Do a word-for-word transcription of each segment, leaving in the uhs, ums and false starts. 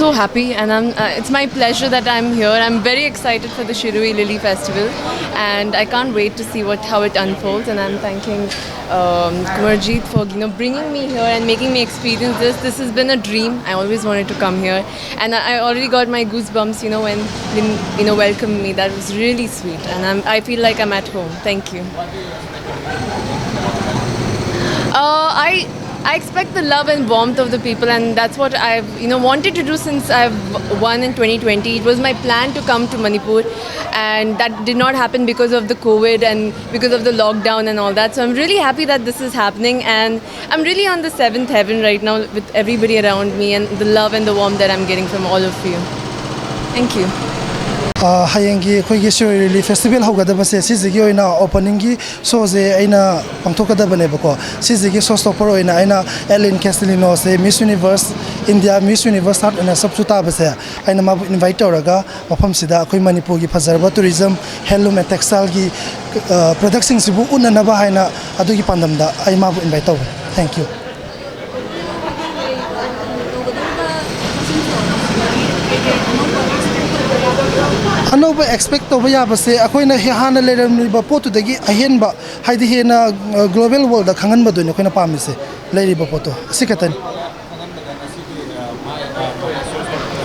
So happy, and I'm, uh, it's my pleasure that I'm here. I'm very excited for the Shirui Lily Festival, and I can't wait to see what, how it unfolds. And I'm thanking um, Kumarjeet for, you know, bringing me here and making me experience this. This has been a dream. I always wanted to come here, and I I already got my goosebumps, you know, when they, you know, welcomed me. That was really sweet, and I'm, I feel like I'm at home. Thank you. Uh, I I expect the love and warmth of the people, and that's what I've, you know, wanted to do since I've won in twenty twenty. It was my plan to come to Manipur, and that did not happen because of the COVID and because of the lockdown and all that. So I'm really happy that this is happening, and I'm really on the seventh heaven right now with everybody around me and the love and the warmth that I'm getting from all of you. Thank you. ꯑ, ꯍꯌꯦꯡꯒꯤ ꯑꯩꯈꯣꯏꯒꯤ ꯁꯤꯔꯣꯏ ꯂꯤꯂꯤ festival ꯍꯧꯒꯗꯕꯁꯦ, ꯁꯤꯁꯤꯒꯤ ꯑꯣꯏꯅ ꯑꯣꯄꯅꯤꯡꯒꯤ ꯁꯣꯁꯦ ꯑꯩꯅ ꯄꯥꯡꯊꯣꯛꯀꯗꯕꯅꯦꯕꯀꯣ꯫ ꯁꯤꯁꯤꯒꯤ ꯁꯣ ꯁ꯭ꯇꯣꯄꯔ ꯑꯣꯏꯅ ꯑꯩꯅ ꯑꯦꯂꯤꯟ ꯀꯦꯁꯇꯤꯂꯤꯅꯣꯁꯦ, ꯃꯤꯁ universe India, ꯃꯤꯁ universe ꯊꯥꯔꯠ runners ꯑꯞꯁꯨ ꯇꯥꯕꯁꯦ, ꯑꯩꯅ ꯃꯥꯕꯨ ꯏꯟꯚꯥꯏꯠ ꯇꯧꯔꯒ ꯃꯐꯝꯁꯤꯗ ꯑꯩꯈꯣꯏ ꯃꯅꯤꯄꯨꯔꯒꯤ ꯐꯖꯔꯕ ꯇꯨꯔꯤꯖꯝ, ꯍꯦꯟꯂꯨꯝ ꯑꯦꯟ ꯇꯦꯛꯁꯇꯥꯏꯜꯒꯤ ꯄ꯭ꯔꯗꯛꯁꯤꯡꯁꯤꯕꯨ ꯎꯠꯅꯅꯕ ꯍꯥꯏꯅ ꯑꯗꯨꯒꯤ ꯄꯥꯟꯗꯝꯗ ꯑꯩ ꯃꯥꯕꯨ ꯏꯟꯚꯥꯏꯠ ꯇꯧꯕꯅꯤ꯫ Thank you. ꯑꯅꯧꯕ ꯑꯦꯛꯁꯄꯦꯛ ꯇꯧꯕ ꯌꯥꯕꯁꯦ, ꯑꯩꯈꯣꯏꯅ ꯍꯦ- ꯍꯥꯟꯅ ꯂꯩꯔꯝꯂꯤꯕ ꯄꯣꯠꯇꯨꯗꯒꯤ ꯑꯍꯦꯟꯕ, ꯍꯥꯏꯗꯤ ꯍꯦꯟꯅ ꯒ꯭ꯂꯣꯕꯦꯜ ꯋꯥꯔꯜꯗ ꯈꯪꯍꯟꯕꯗꯨꯅꯤ ꯑꯩꯈꯣꯏꯅ ꯄꯥꯝꯃꯤꯁꯦ, ꯂꯩꯔꯤꯕ ꯄꯣꯠꯇꯣ ꯑꯁꯤ ꯈꯛꯇꯅꯤ꯫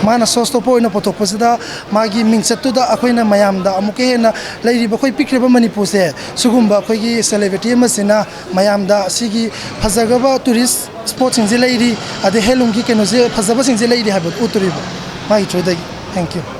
ꯃꯥꯅ ꯁꯣ ꯁ꯭ꯇꯣꯄꯔ ꯑꯣꯏꯅ ꯄꯨꯊꯣꯛꯄꯁꯤꯗ, ꯃꯥꯒꯤ ꯃꯤꯡꯆꯠꯇꯨꯗ ꯑꯩꯈꯣꯏꯅ ꯃꯌꯥꯝꯗ ꯑꯃꯨꯛꯀ ꯍꯦꯟꯅ, ꯂꯩꯔꯤꯕ ꯑꯩꯈꯣꯏ ꯄꯤꯛꯈ꯭ꯔꯕ ꯃꯅꯤꯄꯨꯔꯁꯦ, ꯁꯤꯒꯨꯝꯕ ꯑꯩꯈꯣꯏꯒꯤ ꯁꯦꯂꯦꯕ꯭ꯔꯤꯇꯤ ꯑꯃꯁꯤꯅ ꯃꯌꯥꯝꯗ ꯁꯤꯒꯤ ꯐꯖꯈ꯭ꯔꯕ ꯇꯨꯔꯤꯁ ꯁ꯭ꯄꯣꯠꯁꯤꯡꯁꯦ ꯂꯩꯔꯤ, ꯑꯗꯩ ꯍꯦꯟꯂꯨꯝꯒꯤ ꯀꯩꯅꯣꯁꯦ, ꯐꯖꯕꯁꯤꯡꯁꯦ ꯂꯩꯔꯤ ꯍꯥꯏꯕꯗꯨ ꯎꯠꯇꯣꯔꯤꯕ ꯃꯥꯒꯤ ꯊ꯭ꯔꯨꯗꯒꯤ꯫ Thank you.